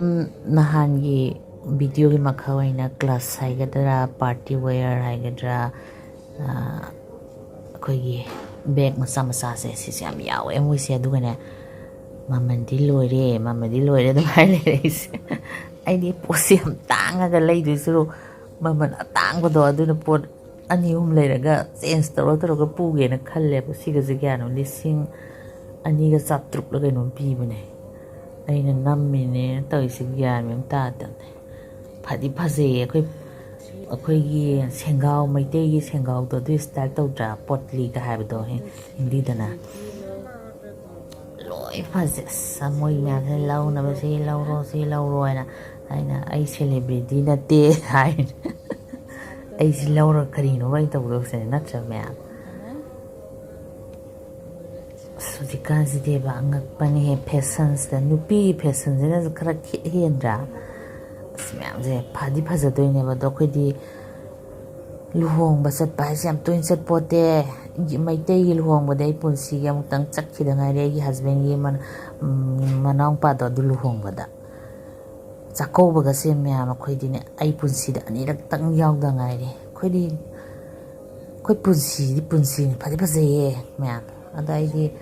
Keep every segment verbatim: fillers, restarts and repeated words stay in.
ꯎꯝ, ꯅꯍꯥꯟꯒꯤ ꯚꯤꯗꯤꯑꯣꯒꯤ ꯃꯈꯥ ꯑꯣꯏꯅ ꯀ꯭ꯂꯥꯁ ꯍꯥꯏꯒꯗ꯭ꯔꯥ, ꯄꯥꯔꯇꯤ ꯋꯦꯌꯔ ꯍꯥꯏꯒꯗ꯭ꯔꯥ, ꯑꯩꯈꯣꯏꯒꯤ ꯕꯦꯒ ꯃꯆꯥ ꯃꯆꯥꯁꯦ ꯁꯤꯁꯦ ꯌꯥꯝ ꯌꯥꯎꯋꯦ ꯃꯣꯏꯁꯦ꯫ ꯑꯗꯨꯒꯅꯦ, "ꯃꯃꯜꯗꯤ ꯂꯣꯏꯔꯦ, ꯃꯃꯜꯗꯤ ꯂꯣꯏꯔꯦ" ꯑꯗꯨꯝ ꯍꯥꯏ ꯂꯩꯔꯦ ꯑꯩꯁꯦ꯫ ꯑꯩꯗꯤ ꯄꯣꯠꯁꯦ ꯌꯥꯝ ꯇꯥꯡꯉꯒ ꯂꯩꯗꯣꯏ ꯁꯔꯨꯛ ꯃꯃꯜ ꯑꯇꯥꯡꯕꯗꯣ ꯑꯗꯨꯅ ꯄꯣꯠ ꯑꯅꯤ ꯑꯍꯨꯝ ꯂꯩꯔꯒ ꯆꯦꯟꯖ ꯇꯧꯔ ꯇꯧꯔꯒ ꯄꯨꯒꯦꯅ ꯈꯜꯂꯦꯕ꯫ ꯁꯤꯒꯁꯦ ꯀꯌꯥꯅꯣ? ꯂꯤꯁꯤꯡ ꯑꯅꯤꯒ ꯆꯥꯇ꯭ꯔꯨꯛꯂ ꯀꯩꯅꯣꯝ ꯄꯤꯕꯅꯦ꯫ ꯑꯩꯅ ꯅꯝꯃꯤꯅꯦ ꯇꯧꯔꯤꯁꯦ, ꯒ꯭ꯌꯥꯟ ꯃꯦꯟ ꯇꯥꯗꯕꯅꯦ꯫ ꯐꯗꯤ ꯐꯖꯩꯌꯦ꯫ ꯑꯩꯈꯣꯏ, ꯑꯩꯈꯣꯏꯒꯤ ꯁꯦꯡꯒꯥꯎ, ꯃꯩꯇꯩꯒꯤ ꯁꯦꯡꯒꯥꯎꯗꯣ ꯑꯗꯨꯒꯤ ꯁ꯭ꯇꯥꯏꯜ ꯇꯧꯗ꯭ꯔꯥ? ꯄꯣꯠꯂꯤꯒ ꯍꯥꯏꯕꯗꯣ ꯍꯤꯟꯗꯤꯗꯅ꯫ ꯂꯣꯏ ꯐꯖꯩ꯫ ꯑꯁ, ꯃꯣꯏ ꯃꯌꯥꯝꯁꯤꯅ ꯂꯧꯅꯕ, "ꯁꯤ ꯂꯧꯔꯣ, ꯁꯤ ꯂꯧꯔꯣ" ꯍꯥꯏꯅ꯫ ꯑꯩꯅ, "ꯑꯩ ꯁꯦꯂꯦꯕ꯭ꯔꯤꯇꯤ ꯅꯠꯇꯦ" ꯍꯥꯏꯅ꯫ "ꯑꯩꯁꯤ ꯂꯧꯔꯒ ꯀꯔꯤꯅꯣꯕ ꯑꯩ ꯇꯧꯗꯧꯁꯦ?" ꯅꯠꯇ꯭ꯔ ꯃꯌꯥꯝ? ꯑꯁ, ꯍꯧꯖꯤꯛꯀꯥꯟꯁꯤꯗꯤꯕ ꯑꯉꯛꯄꯅꯤꯍꯦ, ꯐꯦꯁꯟꯁꯤꯗ꯫ ꯅꯨꯄꯤꯒꯤ ꯐꯦꯁꯟꯁꯤꯅꯁꯨ ꯈꯔ ꯈꯦꯠ ꯍꯦꯟꯗ꯭ꯔꯥ? ꯑꯁ, ꯃꯌꯥꯝꯁꯦ ꯐꯗꯤ ꯐꯖꯗꯣꯏꯅꯦꯕ, ꯑꯗꯣ ꯑꯩꯈꯣꯏꯗꯤ ꯂꯨꯍꯣꯡꯕ ꯆꯠꯄ ꯍꯥꯏꯁꯦ ꯌꯥꯝ ꯇꯣꯏꯅ ꯆꯠꯄꯣꯠꯇꯦ꯫ ꯃꯩꯇꯩꯒꯤ ꯂꯨꯍꯣꯡꯕꯗꯤ ꯑꯩ ꯄꯨꯟꯁꯤꯒꯤ ꯑꯃꯨꯛꯇꯪ ꯆꯠꯈꯤꯗ ꯉꯥꯏꯔꯤ, ꯑꯩꯒꯤ ꯍꯁꯕꯦꯟꯒꯤ ꯃꯅꯥꯎꯄꯥꯗꯣ ꯑꯗꯨ ꯂꯨꯍꯣꯡꯕꯗ꯫ ꯆꯥꯛꯀꯧꯕꯒꯁꯦ ꯃꯌꯥꯝ ꯑꯩꯈꯣꯏꯗꯤꯅꯦ, ꯑꯩ ꯄꯨꯟꯁꯤꯗ ꯑꯅꯤꯔꯛꯇꯪ ꯌꯥꯎꯗ ꯉꯥꯏꯔꯤ꯫ ꯑꯩꯈꯣꯏꯗꯤ, ꯑꯩꯈꯣꯏ ꯄꯨꯟꯁꯤꯗꯤ ꯄꯨꯟꯁꯤꯅꯤ, ꯐꯗꯤ ꯐꯖꯩꯌꯦ ꯃꯌꯥꯝ꯫ ꯑꯗꯣ ꯑꯩꯗꯤ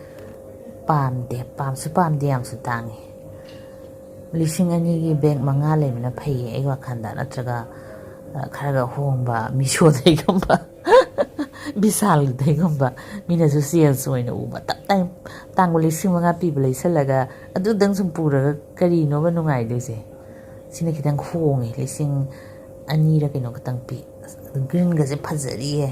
ꯄꯥꯝꯗꯦ, ꯄꯥꯝꯁꯨ ꯄꯥꯝꯗꯦ, ꯌꯥꯝꯁꯨ ꯇꯥꯡꯉꯤ꯫ ꯂꯤꯁꯤꯡ ꯑꯅꯤꯒꯤ ꯕꯦꯒ ꯃꯉꯥ ꯂꯩꯕꯅ ꯐꯩꯌꯦ ꯑꯩ ꯋꯥꯈꯜꯗ, ꯅꯠꯇ꯭ꯔꯒ, ꯑ, ꯈꯔꯒ ꯍꯣꯡꯕ ꯃꯤꯁꯣꯗꯩꯒꯨꯝꯕ, ꯕꯤꯁꯥꯜꯗꯩꯒꯨꯝꯕ, ꯃꯤꯅꯁꯨ ꯁꯦꯜꯁ ꯑꯣꯏꯅ ꯎꯕ꯫ ꯇꯞ ꯇꯥꯏꯝ ꯇꯥꯡꯕ ꯂꯤꯁꯤꯡ ꯃꯉꯥ ꯄꯤꯕ ꯂꯩꯁꯜꯂꯒ ꯑꯗꯨꯗꯪ ꯁꯨꯝ ꯄꯨꯔꯒ ꯀꯔꯤꯅꯣꯕ ꯅꯨꯡꯉꯥꯏꯗꯣꯏꯁꯦ? ꯁꯤꯅ ꯈꯤꯇꯪ ꯍꯣꯡꯉꯦ, ꯂꯤꯁꯤꯡ ꯑꯅꯤꯔ ꯀꯩꯅꯣ ꯈꯛꯇꯪ ꯄꯤ꯫ ꯑꯁ, ꯑꯗꯨ ꯒ꯭ꯔꯤꯟꯒꯁꯦ ꯐꯖꯔꯤꯌꯦ꯫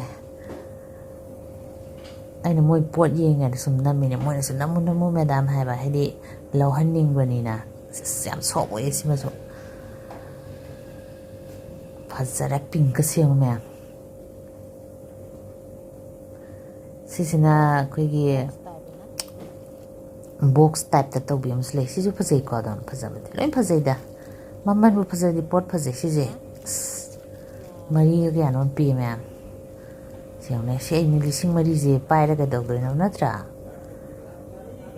ꯑꯩꯅ ꯃꯣꯏ ꯄꯣꯠ ꯌꯦꯡꯉꯦꯅ ꯁꯨꯝ ꯅꯝꯃꯤꯅꯦ, ꯃꯣꯏꯅꯁꯨ "ꯅꯝꯃꯨ, ꯅꯝꯃꯨ ꯃꯦꯗꯥꯝ" ꯍꯥꯏꯕ, ꯍꯥꯏꯗꯤ ꯂꯧꯍꯟꯅꯤꯡꯕꯅꯤꯅ꯫ ꯑꯁ, ꯌꯥꯝ ꯁꯣꯐ ꯑꯣꯏꯌꯦ ꯁꯤꯃꯁꯨ꯫ ꯐꯖꯔꯦ, ꯄꯤꯡꯀ ꯁꯦꯝꯕ ꯃꯌꯥꯝ꯫ ꯁꯤꯁꯤꯅ ꯑꯩꯈꯣꯏꯒꯤ ꯕꯣꯛꯁ ꯇꯥꯏꯞꯇ ꯇꯧꯕꯤ ꯑꯃꯁꯨ ꯂꯩ꯫ ꯁꯤꯁꯨ ꯐꯖꯩꯀꯣ, ꯑꯗꯨꯝ ꯐꯖꯕꯗꯤ ꯂꯣꯏ ꯐꯖꯩꯗ꯫ ꯃꯃꯜꯕꯨ ꯐꯖꯔꯗꯤ ꯄꯣꯠ ꯐꯖꯩ꯫ ꯁꯤꯁꯦ ꯑꯁ, ꯃꯔꯤꯒ ꯀꯌꯥꯅꯣꯝ ꯄꯤ ꯃꯌꯥꯝ꯫ ꯁꯤ ꯌꯦꯡꯉꯨꯅꯦ, ꯁꯤ ꯑꯩꯅ ꯂꯤꯁꯤꯡ ꯃꯔꯤꯁꯦ ꯄꯥꯏꯔꯒ ꯀꯩꯗꯧꯗꯣꯏꯅꯣ, ꯅꯠꯇ꯭ꯔꯥ?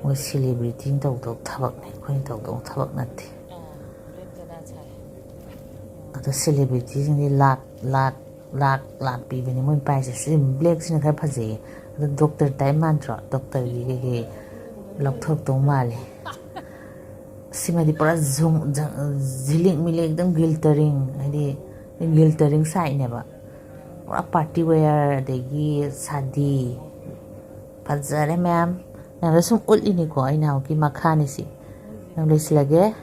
ꯃꯣꯏ ꯁꯦꯂꯦꯕ꯭ꯔꯤꯇꯤꯅ ꯇꯧꯗꯧ ꯊꯕꯛꯅꯦ, ꯑꯩꯈꯣꯏꯅ ꯇꯧꯗꯧ ꯊꯕꯛ ꯅꯠꯇꯦ꯫ ꯑꯗꯣ ꯁꯦꯂꯦꯕ꯭ꯔꯤꯇꯤꯁꯤꯡꯗꯤ ꯂꯥꯛ ꯂꯥꯛ ꯂꯥꯛ ꯂꯥꯛ ꯄꯤꯕꯅꯤ ꯃꯣꯏ ꯄꯥꯏꯁꯦ꯫ ꯁꯤ ꯕ꯭ꯂꯦꯛꯁꯤꯅ ꯈꯔ ꯐꯖꯩꯌꯦ꯫ ꯑꯗꯣ ꯗꯣꯛꯇꯔ ꯇꯥꯏꯞ ꯃꯥꯟꯗ꯭ꯔꯣ? ꯗꯣꯛꯇꯔꯒꯤ ꯀꯩꯀꯩ ꯂꯧꯊꯣꯛꯇꯧ ꯃꯥꯜꯂꯦ꯫ ꯁꯤꯃꯗꯤ ꯄꯨꯔꯥ ꯖꯨꯝ ꯖ- ꯖꯤꯂꯤꯛ ꯃꯤꯂꯤꯛ ꯑꯗꯨꯝ ꯒ꯭ꯂꯤꯇꯔꯤꯡ, ꯍꯥꯏꯗꯤ ꯒ꯭ꯂꯤꯇꯔꯤꯡ ꯁꯥꯏꯠꯅꯦꯕ꯫ ꯄꯨꯔꯥ ꯄꯥꯔꯇꯤ ꯋꯦꯌꯔ, ꯑꯗꯒꯤ ꯁꯥꯗꯤ꯫ ꯐꯖꯔꯦ ꯃꯌꯥꯝ꯫ ꯃꯌꯥꯝꯗ ꯁꯨꯝ ꯎꯠꯂꯤꯅꯤꯀꯣ, ꯑꯩꯅ ꯍꯧꯖꯤꯛꯀꯤ ꯃꯈꯥꯅꯤꯁꯤ꯫ ꯌꯥꯝ ꯂꯣꯏꯁꯤꯜꯂꯒꯦ꯫